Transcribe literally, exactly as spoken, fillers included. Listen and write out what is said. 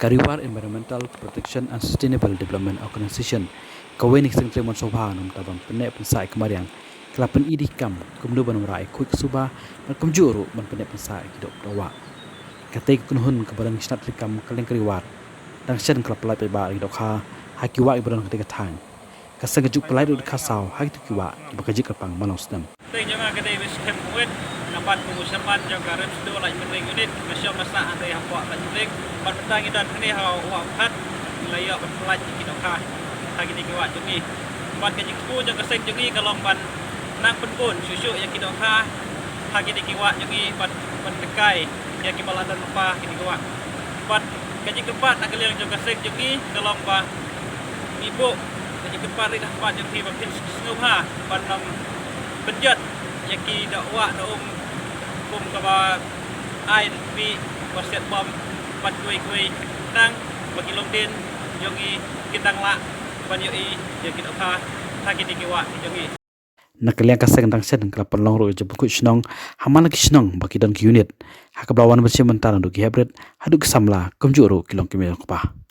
Ka Riwar Environmental Protection and Sustainable Development Organization, kawei na ki seng treikam sngewbha na ka bynta ban pynneh pynsah ïa ka mariang, ka la pyni da ki kam kumno ban wanrah ïa ka khuid ka suba bad kumjuh ruh ban pynneh pynsah ïa ki doh dohwah. Katei ka kynhun kaba don ki shnat treikam ka liang ka Riwar Dangsen ka la pyllait paidbah ïa ki dohkha ha ki wah kiba don ha katei ka thaiñ. Ka seng ka ju pyllait ruh da ka khasaw ha kito ki wah kiba ka jingkyrpang ban long snem. Teng jong nga ka dei Miss Khem Kuwait, nga bat kum u sherman jong ka Rem Sdo Laitumkhrah Unit, nga shong nga sah hangtei hapoh Laitumkhrah. Bad mynta ngi don hangne ha Wah Phat, ngi la ïoh ban pyllait ïa ki dohkha ha kine ki wah jong ngi. Bad ka jingthmu jong ka seng jong ngi ka long ban nang pynbun shuh shuh ïa ki dohkha ha kine ki wah jong ngi bad ban tynrai ïa kiba la don lypa ha kine ki wah. Bad ka jingkyrpad na ka liang jong ka seng jong ngi ka long ba ngi buh ka jingkyrpad rit ha khmat jong phi ba phin sngewbha ban ym pynjot ïa ki dohwah dohum kum kaba ai, phi, ba siat bom bad kiwei kiwei, tang ba ki longdien jong ngi kin dang lah ban ïohi ïa ki dohkha ha kine ki wah jong ngi. Na ka liang ka seng Dangsen ka la pynlong ruh ka jingpynkhuid shnong ha man la ki shnong ba ki don ki unit, ha kaba la wan ban shim bynta naduh ki heprit haduh ki samla kumjuh ruh ki longkmie longkpa.